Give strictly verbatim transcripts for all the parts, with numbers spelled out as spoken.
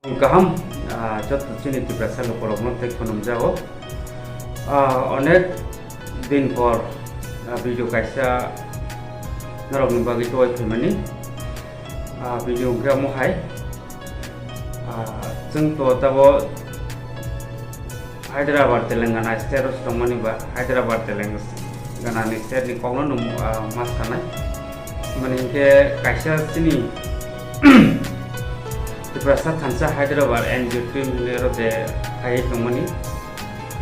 Kaham, ah, joto chini Tiprasa lukurokno tei khunumjago. Ah, onek din por, ah, video kaisa norokni bagwi tuwai phaimani. Ah, video hwnkhe omo hai. Ah, chwng to tabo Hyderabad, Telangana state o tongmani ba Hyderabad, Telangana ni state ni kokno nung, ah, ma sanai. Mani hinkhe kaisa chini Tiprasa thansa Hyderabad N G O team hinwi oro je khaiwi tongmani.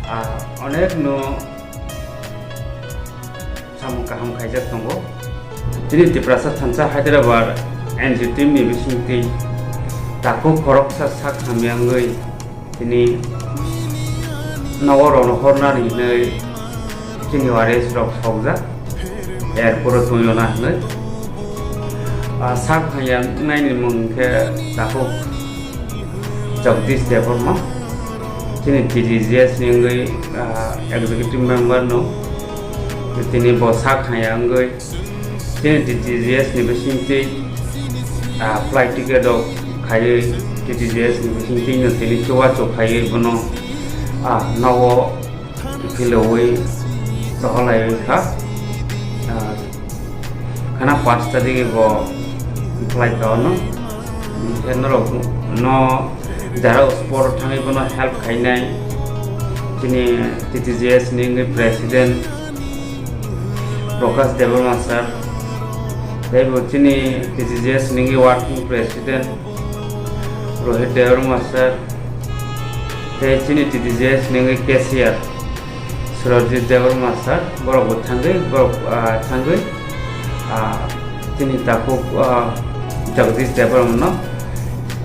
Ah, onek no samung kaham khaijak tongo. Chini Tiprasa thansa Hyderabad N G O team ni bisingtwi takhuk khoroksa sak hamya wngwi tini nogo rokno hornani hinwi chini waris rok sokjak, airport o tongwna hinwi. Ah, sak hamya wngnai ni mung khe takhuk Jagdish Debbarma, chini T T G S ni wngwi, ah, executive member no, tini bo sak hamya wngwi, chini T T G S ni bisingtwi, ah, flight ticket rok khaiwi T T G S ni bisingtwi no tini chubachu khaiwi bono, ah, nogo philoui tohalaiwi kha. Ah, khana panch tarikh bo flight ka ono. Hinkhe norok no jara sport thangwi bono help khainai chini T T G S ni wngwi president Prakash Debbarma sir, tei bo chini T T G S ni wngwi working president Rohit Debbarma sir, tei chini T T G S ni wngwi cashier Surajit Debbarma sir, borok bo thangwi, borok, ah, thangwi, ah, chini takhuk, ah, Jagdish Debbarma no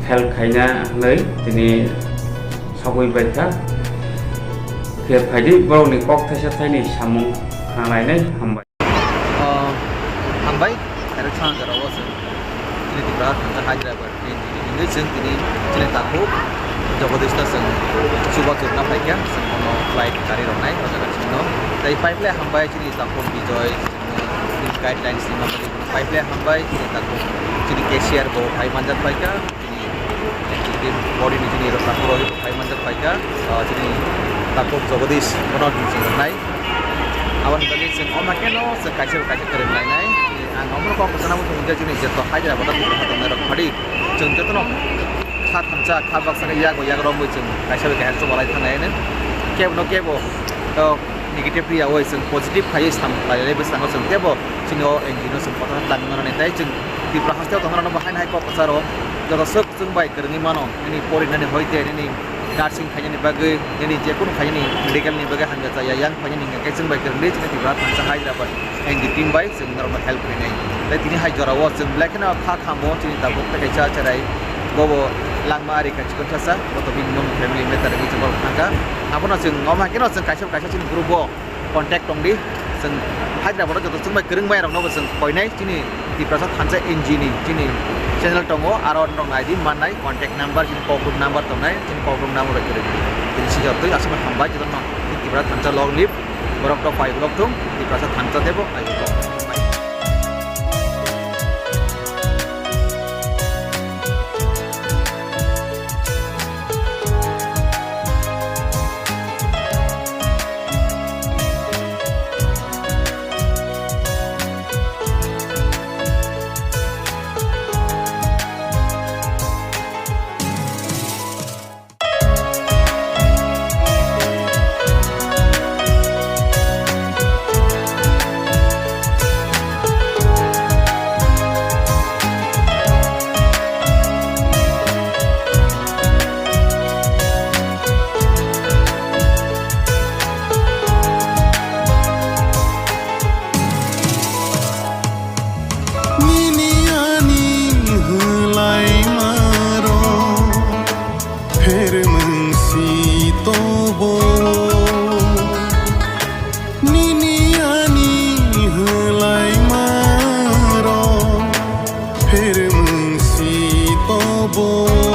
help khaina hinwi tini sogwi bai kha. Khe phaidi borokni kok thaisa thaini samung khna lainai, hambai. Ah, hambai, kairok sana jora o chwng chini Tipra thansa Hyderabad ni hwnwi chwng tini chini takhuk Jagadish no chwng chuba churna phaikha, chwng bono flight gari rwnai o jaga chwngno. Tei paiple hambai chini takhuk Bijoy, chini guidelines ni mangwi paiple hambai chini takhuk chini cashier bo phai manjak phaikha. Chini executive body ni chini rwchapmung rok phai manjak phaikha, ah, chini takhuk Jagadish bono chwng rwnai. Aboni bagwi chwng omo kheno chwng kaisa kaisa kwrwng lainai. Ang omono kok kwchana muchung hwnkhe chini joto Hyderabad o tongnai rok phadi chwng jotono kha thamsa kha baksa khe yago yak romwi chwng kaisa bai kaisa chubalai thangnai hwnwi. Kebo no kebo, ah, negative riyaui chwng positive khaiwi sam lailai bwskango chwng kebo chini o N G O no chwng kotor khlai manani tei chwng Tripura haste o tongnai rokno bo haino hai kok kwcharo joto swk chwng bai kwrwngwi mano, nini porinani hoite nini nursing khainani bagwi, nini jekunu khainani medical ni bagwi hamya chaya yang khainani hwnkhe chwng bai kwrwngwi chini Tripura thansa Hyderabad N G O team bai chwng norokno help khainai. Tei tini hai jorao chwng belai kheno kha khamo chini tabuk tei kaisa cherai bobo langma ari kha chikon sasa, bo to bini mung family matter ni chwng borok thangkha. Abono chwng omo hai kheno chwng kaisa kaisa chini group o contact tongdi. Chwng Hyderabad o joto chwng bai kwrwng bai rokno bo chwng koinai chini Tiprasa thansa N G O ni chini channel tongo, aro norok naidi mannai contact number, chini kok room number tongnai, chini kok room number bai kwrwng. Chini sijak twi aswk hambai jotono Tiprasa thansa long live, borok rok pai ulo thung, Tiprasa thansa tebo pai ulo. Nini ani hwlaima rok phermwng si tobo. Nini ani hwlaima rok phermwng si tobo.